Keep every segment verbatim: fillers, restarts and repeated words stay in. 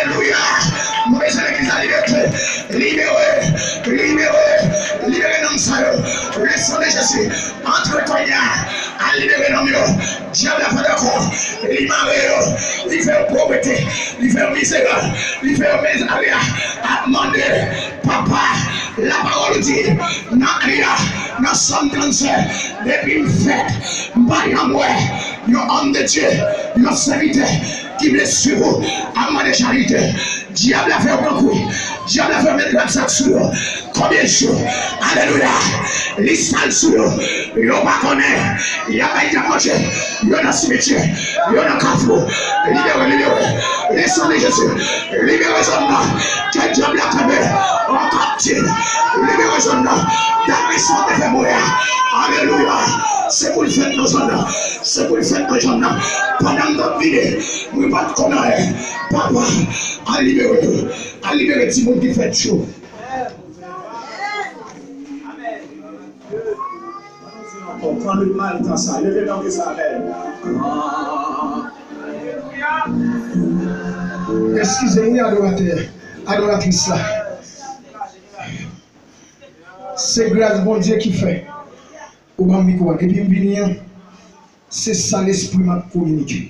Alelouya. Nou bezwen legliz la libere. Libere. Libere. Libere nanm sa yo. Le sang de Jésus. Antre kounye a. Al libere nanm yo. Dyab la pa dakò. Li mare yo. Li fè yo povrete. Li fè yo mizerab. Li fè yo mizerab. Ap mande. Papa, lapawòl ou di, nan Aya, nan Sòm trannsenk, depi m fèt, m pa janm wè yon òm de Dye, yon sèvitè ki vle swiv ou ap mande charite. Dyab la fè yo pran kou. Dyab la fè yo met grapsak sou yo. Konbyen jou? Alelouya. Li sal sou yo. Yo pa konnen. Y ap bay dyab manje. Yo nan simetyè. Yo nan kafou. Libere, libere. Le sang de Jésus. Libere zòn nan. Ke dyab la kenbe an kaptif. Libere zòn nan. Dapre sa w te fè mwen a. Alelouya. Se pou l fèt nan zòn nan. Se pou l fèt nan zòn nan. Pandan m t ap vini, mwen pa t konn anyen. Papa, al libere yo. Al libere timoun ki fèt yo. Ankò, pran le mal tan sa. Leve men w di sa, amèn. Eskize m, wi, adoratè, adoratris la. Se gras Bondye ki fè ou ban m mikwo a. Depi m vini an, se sa lespri m ap kominike.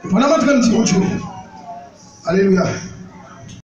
E pandan m antre, m di Bondye, alelouya.